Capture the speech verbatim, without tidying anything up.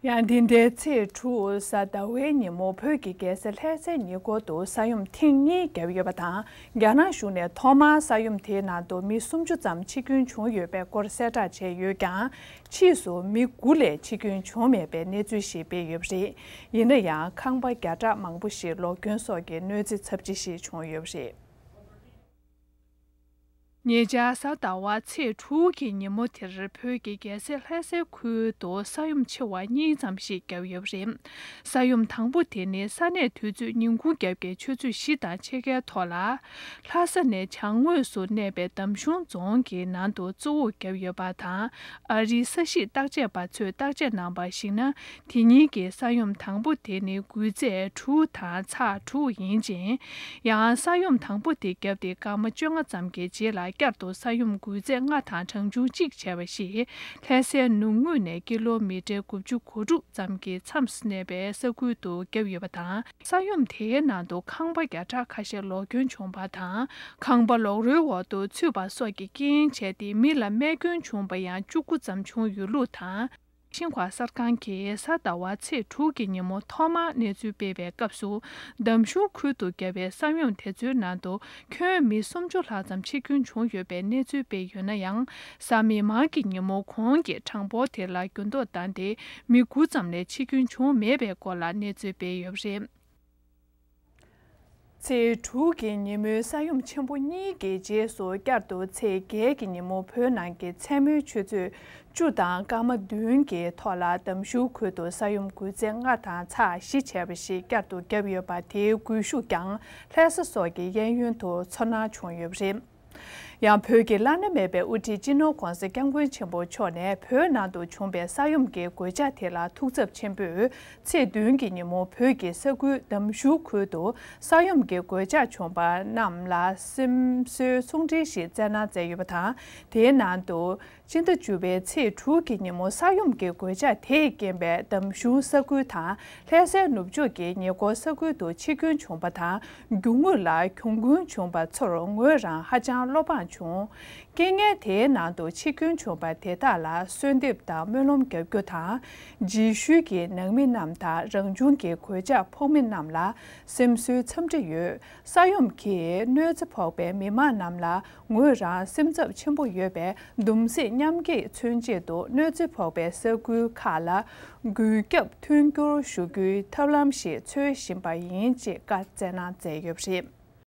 ཡང་འདི་ཟླའི་ཚེས་དྲུག་གཟའ་ཟླ་བའི་ཉིན་མོ་བོད་ཀྱི་རྒྱལ་ས་ལྷ་སའི་ཉེ་འཁོར་དུ་ས་ཡོམ་ཐེངས་གཉིས་བརྒྱབ་ཡོད་པ་དང་། རྒྱ་ནག་གཞུང་ནས་ཐོག་མར་ས་ཡོམ་དེའི་ནང་དུ་མི་སུམ་ཅུ་ཙམ་འཆི་སྐྱོན་བྱུང་ཡོད་པའི་སྐོར་གསལ་བསྒྲགས་བྱས་ཡོད་ཀྱང་། ཕྱིས་སུ་མི་དགུ་ལས་འཆི་སྐྱོན་བྱུང་མེད་པའི་གནས་ཚུལ་ཞིག་སྤེལ་ཡོད་པ་རེད། ཡིན་ན་ཡང་ཁང་པ་བརྒྱ་ཕྲག་མང་པོ་ཞིག་ལོག་སྐྱོན་སོགས་ཀྱི་གནོད་འཚེ་ཚབས་ཆེ་ཞིག་བྱུང་ཡོད་པ་རེད། ཉེ་ཆར་གཟའ་ཟླ་བ་ཚེས་དྲུག་གི་ཉིན་མོ་དེར་བོད་ཀྱི་རྒྱལ་སའི་ལྷ་སའི་ཁུལ་དུ་ས་ཡོམ་ཆེ་བ་གཉིས་ཙམ་ཞིག་བརྒྱབ་ཡོད་པ་རེད། ས་ཡོམ་དང་པོ་དེ་ནི་ས་གནས་དུས་ཚོད་ཉིན་གུང་རྒྱབ་ཀྱི་ཆུ་ཚོད་བཞི་དང་ཕྱེད་ཀའི་ཐོག་ལ། ལྷ་ས་ནས་བྱང་ངོས་སུ་གནས་པའི་འདམ་གཞུང་རྫོང་གི་ནང་དུ་གཙོ་བོར་བརྒྱབ་ཡོད་པ་དང་། ཨ་རིའི་ས་གཤིས་བརྟག་དཔྱད་པ་ཚོས་བརྟག་དཔྱད་གནང་བར་གཞིགས་ན། དེ་ཉིན་གྱི་ས་ཡོམ་དང་པོ་དེ་ནི་འགུལ་ཚད་དྲུག་དང་ཚེག་དྲུག་ཡིན་ཅིང་། ཡང་ས་ཡོམ་དང་པོ་དེ་བརྒྱབ་སྟེ་སྐར་མ་བཅོ་ལྔ་ཙམ་གྱི་རྗེས་ལ་བསྐྱར་དུ་ས་ཡོམ་འགུལ་ཚད་ལྔ་དང་གྲངས་ཆུང་གཅིག་བྱས་པ་ཞིག་ལྷ་སའི་ནུབ་ངོས་ནས་ཀི་ལོ་མི་ཊར་དགུ་བཅུ་གོ་དྲུག་ཙམ་གྱི་མཚམས་སུ་གནས་པའི་ས་ཁུལ་དུ་བརྒྱབ་ཡོད་པ་དང་། ས་ཡོམ་དེའི་ནང་དུ་ཁང་པ་བརྒྱ་ཕྲག་ཁ་ཤས་ལོག་སྐྱོན་བྱུང་བ་དང་། ཁང་པ་ལོག་རོའི་འོག་ཏུ་ཚུད་པ་སོགས་ཀྱི་རྐྱེན་བྱས་ཏེ་མི་ལ་རྨས་སྐྱོན་བྱུང་བ་ཡང་བཅུ་དགུ་ཙམ་བྱུང་ཡོད་ལུགས་དང་། ཤིན་ཧྭ་གསར་ཁང་གིས་གཟའ་ཟླ་བ་ཚེས་དྲུག་གི་ཉིན་མོ་ཐོག་མར་གནས་ཚུལ་སྤེལ་བའི་སྐབས་སུ། འདམ་གཞུང་ཁུལ་དུ་བརྒྱབ་པའི་ས་ཡོམ་དེ་ཚོའི་ནང་དུ་ཁྱོན་མི་སུམ་ཅུ་ལྷག་ཙམ་འཆི་སྐྱོན་བྱུང་ཡོད་པའི་གནས་ཚུལ་སྤེལ་ཡོད་ན་ཡང་། གཟའ་མིག་དམར་གྱི་ཉིན་མོ་གོང་གི་གྲངས་འབོར་དེ་ལ་འགྱུར་ལྡོག་བཏང་སྟེ། མི་དགུ་ཙམ་ལས་འཆི་སྐྱོན་བྱུང་མེད་པའི་སྐོར་ལ་གནས་ཚུལ་སྤེལ་ཡོད་པ་རེད། ཚེས་དྲུག་གི་ཉིན་མོའི་ས་ཡོམ་ཆེན་པོ་གཉིས་ཀྱི་རྗེས་སུ་བསྐྱར་དུ་ཚེས་བརྒྱད་ཀྱི་ཉིན་མོ་བོད་ནང་གི་མཚན་མོའི་ཆུ་ཚོད་བཅུ་དང་སྐར་མ་བདུན་གྱི་ཐོག་ལ་འདམ་གཞུང་ཁུལ་དུ་ས་ཡོམ་འགུལ་ཚད་ལྔ་དང་ཚེག་བཞི་བྱས་པ་ཞིག་བསྐྱར་དུ་བརྒྱབ་ཡོད་པ་དེའི་སྒུལ་ཤུགས་ཀྱང་ལྷ་ས་སོགས་ཀྱི་གཡས་གཡོན་དུ་ཚོར་སྣང་བྱུང་ཡོད་པ་རེད། ཡང་བོད་ཀྱི་བླ་ན་མེད་པའི་དབུ་ཁྲིད་སྤྱི་ནོར་༧གོང་ས་༧སྐྱབས་མགོན་ཆེན་པོ་མཆོག་ནས་བོད་ནང་དུ་བྱུང་བའི་ས་ཡོམ་གྱི་གོད་ཆག་དེ་ལ་ཐུགས་འཚབ་ཆེན་པོས། ཚེས་བདུན་གྱི་ཉིན་མོ་བོད་ཀྱི་ས་ཁུལ་འདམ་གཞུང་ཁུལ་དུ་ས་ཡོམ་གྱི་གོད་ཆག་བྱུང་པ་རྣམས་ལ་སེམས་གསོའི་གསུང་འཕྲིན་ཞིག་བསྩལ་གནང་མཛད་ཡོད་པ་དང་། དེའི་ནང་དུ། སྤྱི་ཟླ་བཅུ་པའི་ཚེས་དྲུག་གི་ཉིན་མོ་ས་ཡོམ་གྱི་གོད་ཆག་དེས་རྐྱེན་པས་འདམ་གཞུང་ས་ཁུལ་དང་ལྷ་སའི་ནུབ་ཕྱོགས་ཀྱི་ཉེ་འཁོར་ས་ཁུལ་དུ་འཆི་སྐྱོན་བྱུང་པ་དང་། རྒྱུ་དངོས་ལ་གྱོང་གུན་བྱུང་པ་ཚོར་ངོས་རང་ཧ་ཅང་བློ་ཕངས་བྱུང་། རྐྱེན་ངན་དེའི་ནང་དུ་འཆི་སྐྱོན་བྱུང་པ་དེ་དག་ལ་གསོལ་འདེབས་དང་སྨོན་ལམ་རྒྱབ་རྒྱུ་དང་། རྗེས་ཤུལ་གྱི་ནང་མི་རྣམས་དང་རང་བྱུང་གི་གོད་ཆག་ཕོག་མི་རྣམས་ལ་སེམས་གསོའི་འཚམས་འདྲི་ཡོད། ས་ཡོམ་གྱིས་གནོད་འཚེ་ཕོག་པའི་མི་མང་རྣམས་ལ་ངོས་རང་སེམས་འཚབ་ཆེན་པོ་ཡོད་པས་འདུམ་སེམས་མཉམ་སྐྱེད་མཚོན་ཆེད་དུ་གནོད་འཚེ་ཕོག་པའི་ས་ཁུལ་ཁག་ལ་འགུལ་སྐྱོད་མཐུན་འགྱུར་ཞུ་རྒྱུའི་ཐབས་ལམ་ཞིག་འཚོལ་བཞིན་པ་ཡིན་ཅེས་བཀའ་སྩལ་གནང་མཛད་ཡོད་པ་རེད།